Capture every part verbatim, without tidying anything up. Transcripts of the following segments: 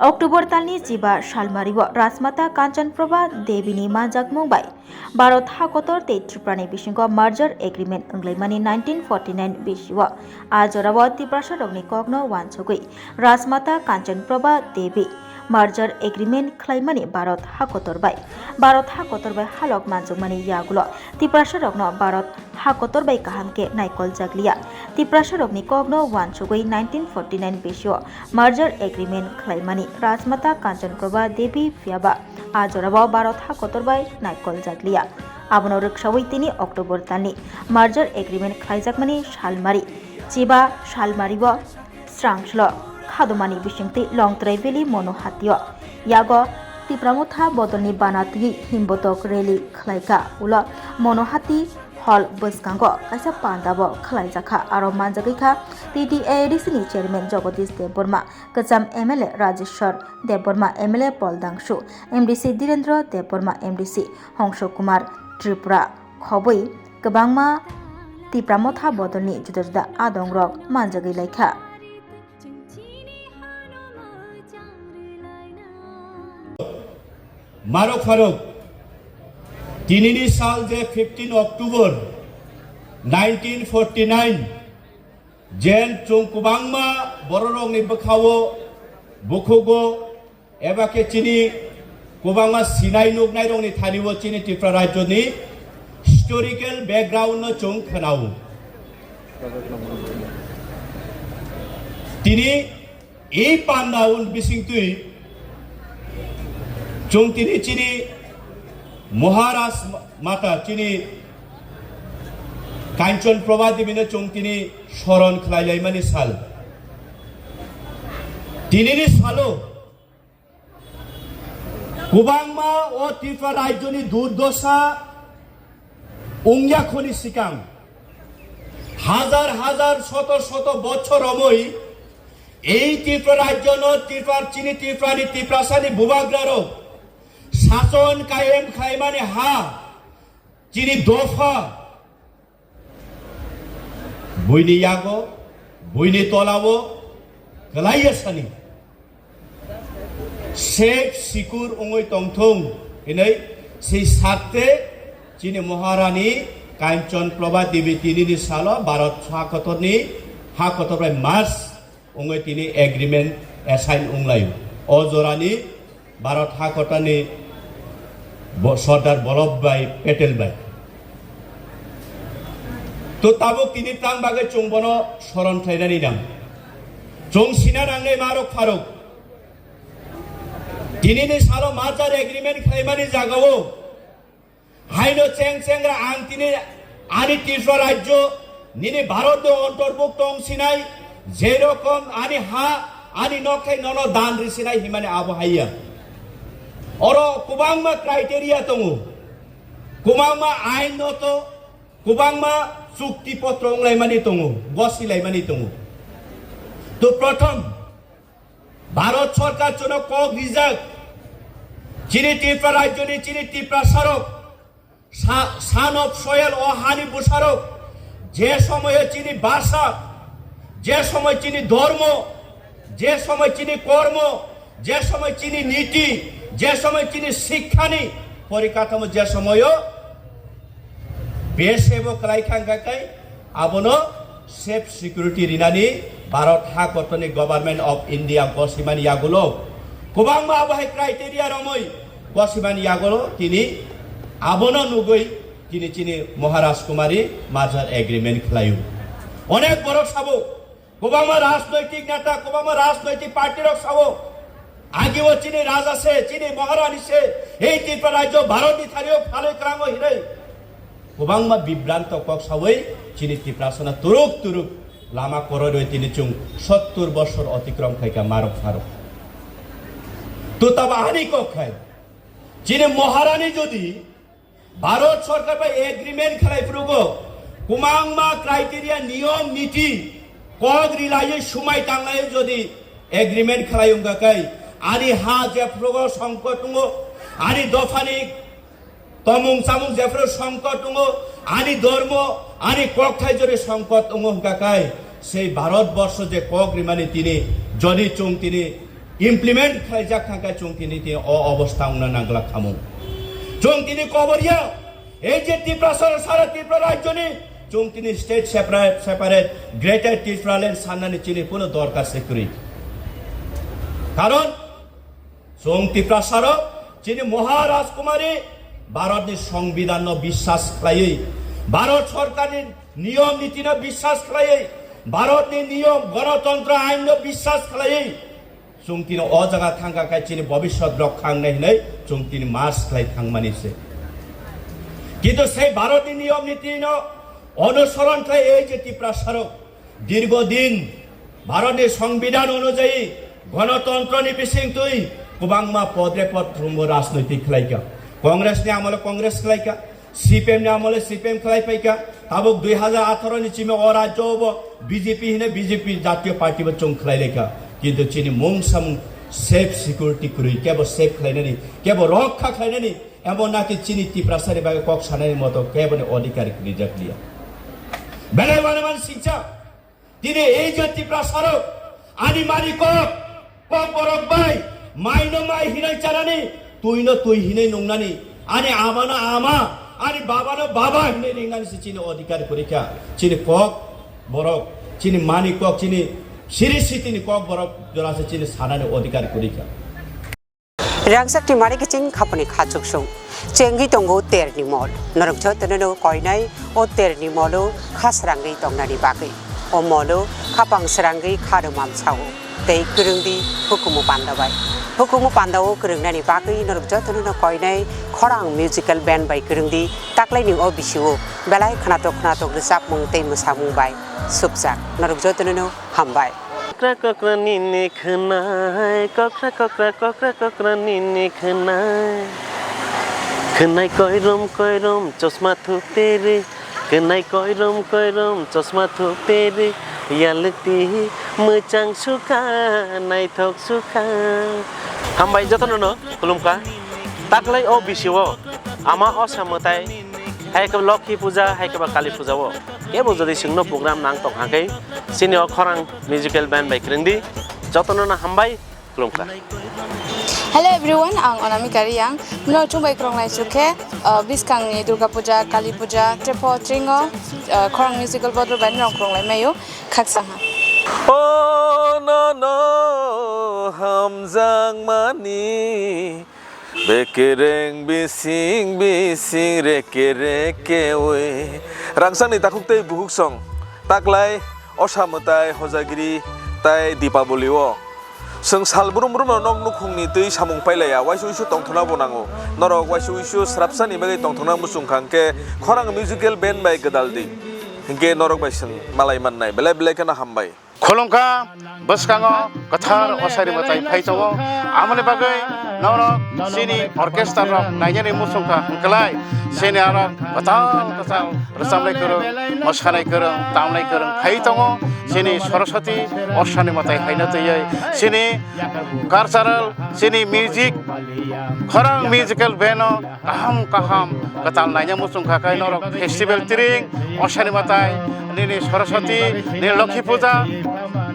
October talni chiba salmario Rajmata Kanchan Prabha Debini manjakmung bai Bharat hakotor tei Tripurani bisingo merger agreement wnglaimani nineteen forty nine bisio. A jorao Tiprasarokni kokno uansugwi Rajmata Kanchan Prabha Devi merger agreement khlaimani Bharat hakotor bai, Bharat hakotor bai halok manjakmani yagulo Tiprasarokno Bharat hakotor bai kaham khe naikol jakliya. Tiprasarokni kokno uansugwi nineteen forty nine bisio merger agreement khlaimani Rajmata Kanchan Prabha Devi phiyaba a jorao Bharat hakotor bai naikol jakliya. Abono rwksawi tini October talni merger agreement khlaijakmani salmari, chiba salmario srangchlo khadomani bisingtwi Longtrai Valley Monohatio yago Tipra Motha bodolni bana twi himbotok rally khlaikha. Ulo Monohati hall bwskango kaisa pandabo khlaijakha. Aro manjagwi kha T T A A D C ni chairman Jagadish Debbarma, kwcham M L A Rajeshwar Debbarma, M L A Pol Dangsu, M D C Dhirendra Debbarma, M D C Hongso Kumar Tripura, khobwi kwbangma Tipra Motha bodolni juda juda adongrok manjagwi laikha. Marok pharok, tinini sal je fifteen October nineteen forty nine, jen chwng kwbangma bororokni bwkhao, bukhugo, eba khe chini kwbangma sinai nuknairokni thani-o chini Tripura rajyoni historical background no chwng khwnao. Tini ei panda un bisingtwi chwng tini chini Maharaj Mata chini Kanchan Prabha Debino chwng tini soron khlailaimani sal. Tinini salo kwbangma o Tripura rajyoni durdosa wngya khoni sikang hajar hajar, soto soto bochor romwi ei Tripura rajyono Tripura, chini Tripurani, Tiprasani bubagrarok sason kayem khlaimani ha chini dopha buini yago, buini tolao kwlaiya sani safe secure wngwi tongthung hinwi sei sakte chini Maharani Kanchan Prabha Devi tinini salo Bharat hakotorni, hakotor bai merge wngwi tini agreement assign wnglaio. O jorani Bharat hakotorni bo-, Sardar Vallabhbhai Patel bai. To tabuk tini tang bagwi chwng bono soron khlainani nang. Chwng sina nangnai marok pharok. Tinini salo merger agreement khlaimani jagao haino cheng chengra ang tini ani Tripura rajyo nini Bharat ni ontorbukto wng sinai, je rokom ani ha, ani nok thai nono dan ri sinai himani abo haiya. Oro kwbangma criteria tongo, kwbangma ain noto, kwbangma chukti potro wnglaimani tongo, gosilaimani tongo. To prothom Bharat Sarkar chwngno kok rijak, chini Tripura rajyoni, chini Tiprasarok, sa-, son of soil, o hani bwsarok, je somoyo chini bhasha, je somoy chini dhormo, je somoy chini kormo, je somoy chini niti, je somoy chini sikkhani porikatamo je somoyo besebo kwlai kha, hwnkha khe abono safe security rinani Bharat hakotorni Government of India gosimani yagulo kwbangma abo hai criteria romwi gosimani yagulo tini abono nugwi tini chini Maharaj Kumari merger agreement khlaio. Onek borok sabo, kwbangma rajnoitik neta, kwbangma rajnoitik party rok sao, agi o chini raja se, chini maharani se, ei Tripura rajyo Bharat ni thani o phalwi kwlango hinwi kwbangma bibranto kok sawi chini Tiprasano turuk turuk lama koroi rwi tini chwng sottur bosor otikrom khaika marok pharok. To tabo ani kok khai chini maharani jodi Bharat Sarkar bai agreement khlai phuru bo kwbangma criteria, niyom, niti, kok rilaiwi, sumai tanglaiwi jodi agreement khlai wngkha khe ani ha jephrugo songkot tongo, ani dophani tomung chamung jephru songkot tongo, ani dormo, ani kokthai jodi songkot tongo wngkha khe sei Bharat borsho je kok rimani tini jodi chwng tini implement khlaijak thangkha chwng tini tini o obostha wngna nangla khamung. Chwng tini kobor ya, ei je Tiprasa sara Tripura rajyoni chwng tini state separate, separate Greater Tipraland sannani chini kuno dorkar se kwrwi. Karon chwng Tiprasarok chini Maharajkumari Bharatni Songbidanno biswas khlaiwi, Bharat Sorkarni niyom nitino biswas khlaiwi, Bharatni niyom gonotontro ainno biswas khlaiwi, chwng tini o jaga thangkha khe chini bobiswt rok khangnai hinwi chwng tini march khlai thangmani se. Kintu sei Bharatni niyom nitino onusoron khlai ei je Tiprasarok dirgo din Bharatni Songbidan onujayi gonotontroni bisingtwi kwbangma podre pod thumbo rajnoitik khlaikha. Congressni amole Congress khlaikha, C P M ni amole C P M khlai phaikha, tabuk dui hajar atharo ni simi o rajyo bo B J P hine B J P jatiyo party bo chwng khlai laikha. Kintu chini mung samung safe security kwrwi, kebo safe khlainani, kebo rokha khlainani, emon naki chini Tiprasani bagwi kok sanani moto keboni odhikar rijak liya. Belai wanaman singcha, tini ei je Tiprasarok, ani mani kok, kok borok bai, maino mai hinai chanani, tuino tui hinai nungnani, ani amano ama, ani babano baba hinai ringnani se chini odhikar kwrwikha, chini kok borok, chini mani kok, chini siri sitini kok borok jora se chini sanani odhikar kwrwikha. Rangchakni mari kiching khapani khachuksung. Chengwi tongo terni mol. Norok jotono no koinai o terni molo khasrangwi tongnani bagwi. O molo khapang srangwi kharumam sao. Tei kwrwngdi hukumu panda bai. Hukumu panda o kwrwngnani bagwi norok jotono no koinai khorang musical band bai kwrwngdi taklaini o bisio belai khnatok khnatok rwchapmung tei mwsamung bai supjak. Norok jotono no hambai. Kokra kokra nini khwnai, kokra kokra kokra kokra nini khwnai. Khwnai koirom koirom chosma thuperi, khwnai koirom koirom chosma thuperi, yalti mwchang sukha, naithok sukha. Hambai jotono no khulumkha. Taklai o bisio ama o samwtai hai khe Lokhi puja hai khe ba Kali puja o. Kebo jodi chwngno program nang tong hakhe, chini o khorang musical band bai kwrwngdi, jotono no hambai, khulumkha. Hello everyone, ang Onamika Riyang. Mno chumbai krong lai chukhe, uh, biskang ni Durga Puja, Kali Puja, Trepo Tringo, uh, khorang musical bodol bai nrong krong lai mayo, khaksa ha. O no no hamjak mani. Bekereng bising bising reke reke oi. Rangsangni takhuk tei bukhuk song. Taklai osa mwtai hojagiri tai Dipaboli o. Swng sal brum brum no nok nukhung ni twi samung pailaiya, waisa uisu tongthokna bo nango. Norok waisa uisu srapsa ni bagwi tongthokna muchung kha hwnkhe khorang musical band bai gwdal di. Hwnkhe norok bai swng malai mannai. Belai belai kheno hambai. Khulumkha, bwskango kwthar osari mwtai phai tongo. Amoni bagwi norok chini orchestra rok nainani muchungkha hwnkhlai chini aro kwtal kwtal rwchabnai kwrwng, mwsanai kwrwng, tamnai kwrwng phai tongo. Chini Saraswati osani mwtai haino twiwi chini cultural, chini music, khorang musical band o kaham kaham kwtal naina muchung kha khe norok festival tring, osani mwtai, nini Saraswati, nini Lokhi puja,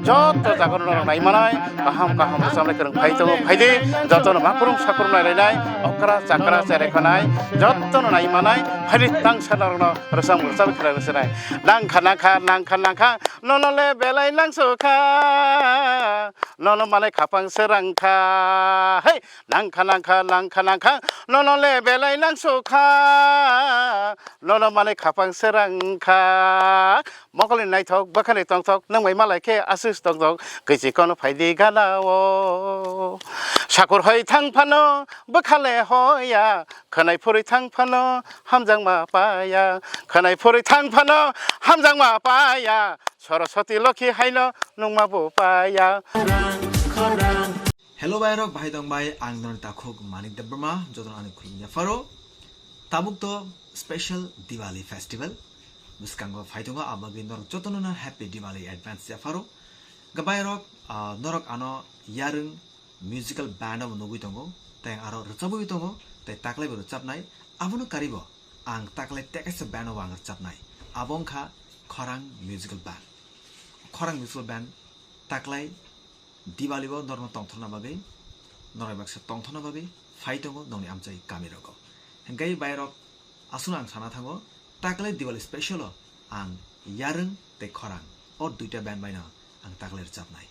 joto jaga norok nai manai, kaham kaham rwchabnai kwrwng phai tongo, phai di, joto no makhurung sakhurung nai lainai, okra chakra cherai khonai, joto no nai manai, phai di tang sa norok no rwchab rwchab khlai rwchabnai. Nangkha nangkha nangkha nangkha, nono le belai nangsukha, nono manai khapang srang kha, hei. Nangkha nangkha nangkha nangkha, nono le belai nangsukha, nono manwi khapang srang kha. Mokol ni naithok bwkha ni tongthok, nwng bai malai khe aswk tongthok, kwchwi kono phai di gana o. Sakur hoi thang phano bwkha le hoya, khwnai phurwi thang phano hamjakma paya, khwnai phurwi thang phano hamjakma paya, Saraswati Lokhi haino nungma bo paya. Hello bai rok, bahai tong bai, ang noni takhuk Manik Debbarma, jotono ani khulumya pharo. Tabuk to special Diwali festival bwskango phai tongo, abagwi norok jotono no happy Diwali advance ya pharo. Gabai rok, ah, norok ano yarwng musical band bo nugwi tongo, tei aro rwchabwi tongo, tei taklai bo rwchabnai, abono karibo ang taklai tekaisa band bo ang rwchabnai, abo wngkha Khorang Musical Band. Khorang Musical Band taklai Diwali bo norno tongthorna bagwi, norok baksa tongthorna bagwi phai tongo nongni amchai kami rogo. Hingke bayarok aswkno ang sana thango, takle Diwali special o ang yarwng tei khorang o duita band baino ang takle rwchapnai.